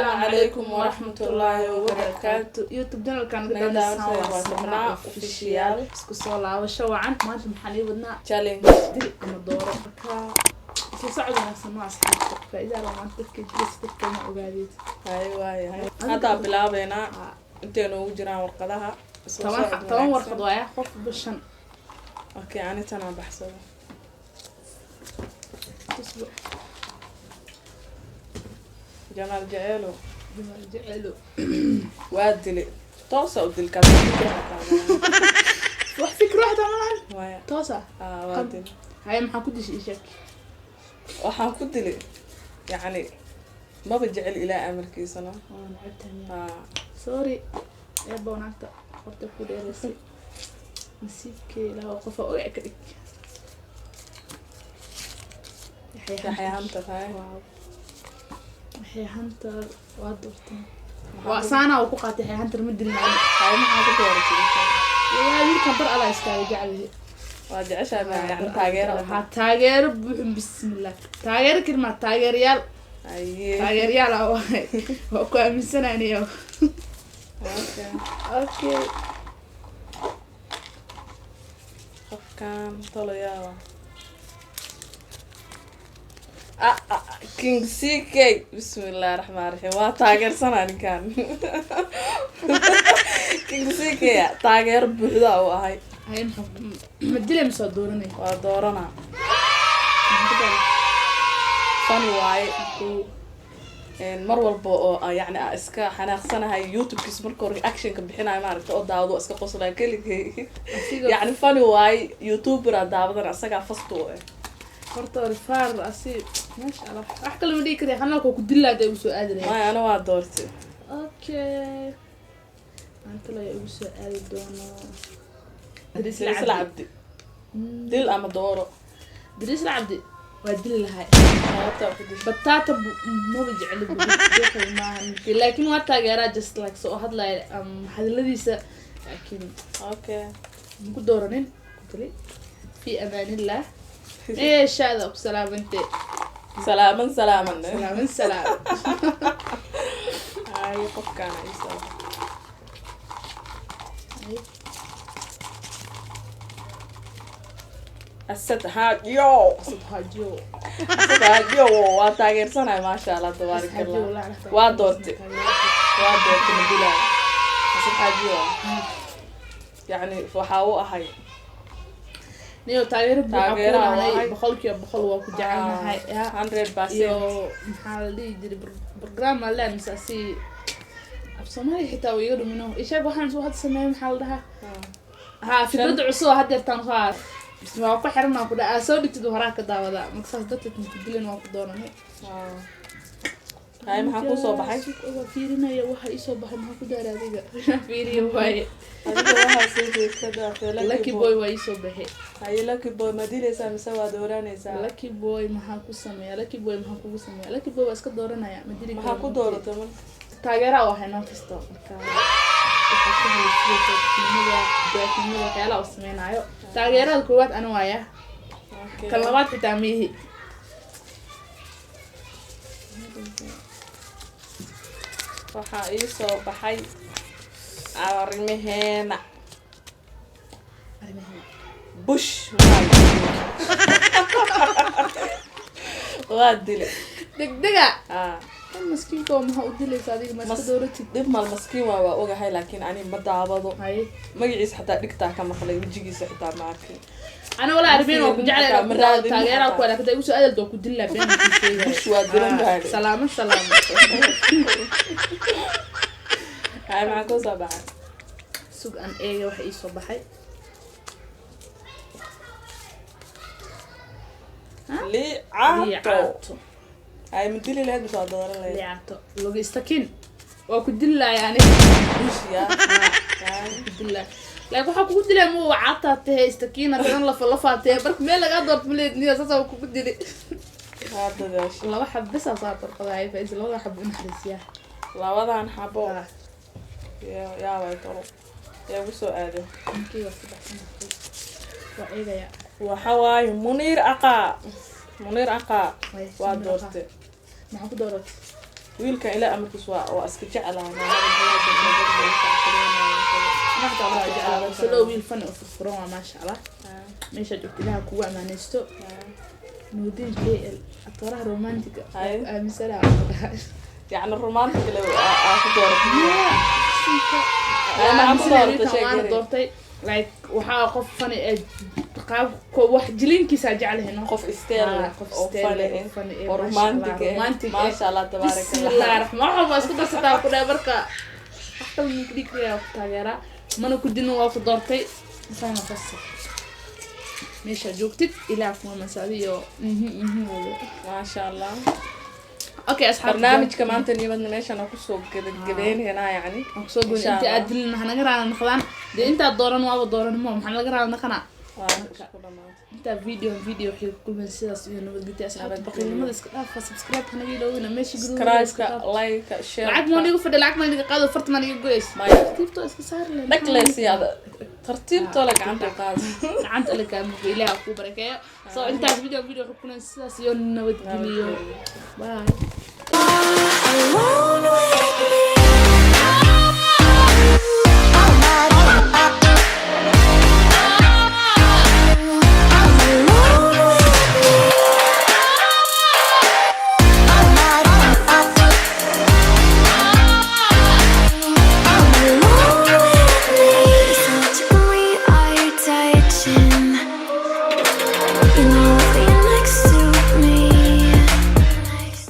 Asalaamu calaykum waraxmatullaahi wabarakaatu. YouTube channelkan Naga daawanaysa waa Sabnaa Official. Isku soo laabasho wacan. Maanta maxaan ii wadnaa? Challenge. Dil ama dooro. Marka isla socod wanaagsan noo asxaabta faa'iida la maanta dadka jiris dadka ma ogaadeed. Hay waayahay, haddaa bilaabeynaa. Intay noogu jiraan warqadaha? Isla 10 socod 10 wanaagsan. Warqad waaya, qofba 5. Okay, ani tanaa baxsado. Tusbo. Jamaal Jeceelo. Jamaal Jecelo. Waa dili, toosa u dilkaas. Wax fikir waxda malahan. Waaya. Toosa. Aa, waa dili. Haye, maxaa ku dishay? Ii sheeg. Waxaan ku dili, yacni maba jecel ilaa amarkiisana. Waa nacabtahay? Haa. Sorry, eebba wanaagta horta ku dheeraysay nasiibkee ilaah qofa ogaa ka dhig. Yaxya. Yaxya Hunter, haye. Wow, Yaxya Hunter waa doortay, waa saanaa uu ku qaatay. Yaxya Hunter ma dilin ani. Haye, maxaa ku dooratay? Walaahi wiilkan bar alaa iskaaga jeclahay. Waa jeceshahay ma yacni taageero? Waxaa taageero buuxin, bismillah, taageero kelimaa, taageerayaal. Haye. Taageerayaal ah waay, waa ku aaminsananiyo. Okay. Okay. Qofkan tolayaaba. Ah, ah, King CK, bismillahi raxmaan raxiim, waa taageersanaa ninkan King CK, taageero buuxda u ahay. Haye, maxaa ma dilay mise waa dooranay? Waa dooranaa. Funny waaye. Mar walba oo yacni aa iska xanaaqsanahay, YouTube-kiis marka hore reactionka bixinayo maaragta oo daawado, waa iska qoslaya keligay. Asiga. Yacni funny waaye, youtuber aa daawadan asagaa fast u eh. Horta hore faar asi, maasha Allah, wax kale ma dhihi kariya, xanaanka waa ku dilaa dee, igu soo aadi lahayd. Maya, ana waa doortay. Okay, maanta la igu soo aadi doono. Drisla Cabdi, dil ama dooro? Drisla Cabdi waa dili lahay. Sababta ku dishay? Bataata maba jecli buuxay maahan, laakiin waa taageeraa, just like soo hadlaya hadaladiisa, laakiin maku dooranin, ku dili. Fi amaanillah, ee shaada ku salaamante. Salaaman salaaman. Salaaman salaam. Ay, qofkaana isoo Asad Haajiyo. Asad Haajiyo. Asad Haajiyo waa taageersanay, maasha Allah, tabaarak Allah. Waa doortay, waa doortay, ma dilaayo Asad Haajiyo, yacni waxaa u ahay Niyo taageero buuxa ku Taageeraha lahanay. waay. 100% waa ku jecelnahay ya. 100%. Iyo maxaa la dhihi jiray, program aa leen mise asi af Soomaaliya xitaa uu iga dhumino, ishaag waxaan soo hadda sameeyo, maxaa la dhahaa? Ha, fikradda cusub oo haddeertaan haa, bismi, waa ku xiran, aan ku dha aa soo dhigtid horaa ka daawada. Marka saas darteed maku dilin, waa ku doonanay. Hay, maxaa kuu soo baxay? Waa fiirinaya waxa ii soo baxay. Maxaa ku daaray adiga? Fiiriya waaye. Adiga waxaa soo jeestada. Lucky Boy waa ii soo baxay. Haye, Lucky Boy ma dilaysaa mise waa dooranaysaa? Lucky Boy maxaa ku sameeya? Lucky Boy maxaa kugu sameeya? Lucky Boy waa iska dooranaya, ma dili Maxaa karo. ku dooratay marka? Taageeraa waxay noo kasto, marka waxaa ku helaysa dadnimada, daafnimada, waxyaalaha uu sameynaayo. Taageerada koowaad ani waaya. Okay. Kan labaad xitaa miihi. Waxaa ii soo baxay arrimaheena. Bush waa dile. Degdega. Ah. Kan maskiinka oo maxaa u dilaysa adiga? Ma iska dooratid? Dhib mal, maskiin waa ogahay, laakiin ani ma daawado. Haye. Magaciisa xataa dhigtaa ka maqlay, wejigiisa xitaa ma arkin. Ana walaa arrimaheena waa ku jeclay. Xitaa ma raadin Taageeraa ku xitaa. walaakada igu soo aadalda waa ku dilaa, been ku sheegaya. Bush waa dilan Ah, tahay. Salaamo salaamo. Hay, maxaa kuu soo baxay? Sug an eega waxa ii soo baxay. Liicaato. Liicaato. Hay, ma dili lahayd mise waa dooran lahayd? Liicaato loga istakin waa ku dilaya ani. Bush yaa. Hay. Ku dilaa, laakiin waxaa kugu dilaya ma wacaataa tahe istakiina badan, lafa lafaa tahe, marka meel lagaa doorto ma leed niyo, saasa kugu dili. Waa dadaashay. Laba xab bes aa saa dorqadaay faiz, labada xab u naxariisiyaa. Labadan xabo. Ah. Yaa way tolo yaa ugu soo aaday? Ninkii waa ku baxsan, waa eegaya. Waxa waaye Muniir Aqaa, Muniir Aqaa. Way, waa Muniir. Doortay. Maxaa ku dooratay? Wiilkan ilaa amarkiis waa iska jeclahay. Salo wiil fani oo furfuran waa, maasha Allah. Meesha joogta Ilaha kugu amaanaysto. Nuudiin KL, atooraha romantiga. Haye. Aaminsanaha. Yacni romantic le aa ku dooratay? Maxaa ku dooratay? Waana Sheegay. doortay, like, waxaa qof fani ee qaab wax jilinkiisa jeclahay, no. Qof style leh. Qof oo style funny leh, eh, funny eh, oo maasha romantic Allah, eh. Romantic eh. Maasha Allah, tabaarak Bismillah Allah. Raxmaan, wax walba isku darsataa ku dhahay. Marka wax kale ninka dhigi karayaa, ku taageeraa mana ku dinin, waa ku doortay. Isagana fasir meesha joogtid Ilaah kuma masaadi iyo wado. Maasha Allah. Okay, asxaabta, Barnaamijka maanta nimadna meeshaan aan kusoo gabagabeynayna yacni. Aan kusoo goyn. Insha Inta Allah. aad dilin maxaa naga raala naqdaan dee? Intaad dooran waaba dooran, mo maxaa naga raala naqanaa? Waa isku dhamaatay. Intaa video waxay ku kulmeen sidaas iyo nabadgelyo, asxaabta. Nabadgelyo. Baqiilnimada iska dhaafa, subscribe hanaga ilowina meesha guduudan iska Subscribe-ka, dhaaf. Like, share. Lacag maa nigu fadhi, lacag maa niga qaado, farta maa niga goyes. Maya. Tartiibtoo iska saari leh. Dhagleysiyaada tartiibtoo le gacanta u qaada. Gacanta alle kaa mugo, Ilaah kuu barakeeyo. So intaas video waxay ku kulmeen sidaas iyo nabadgeliyo. Bye. Alone.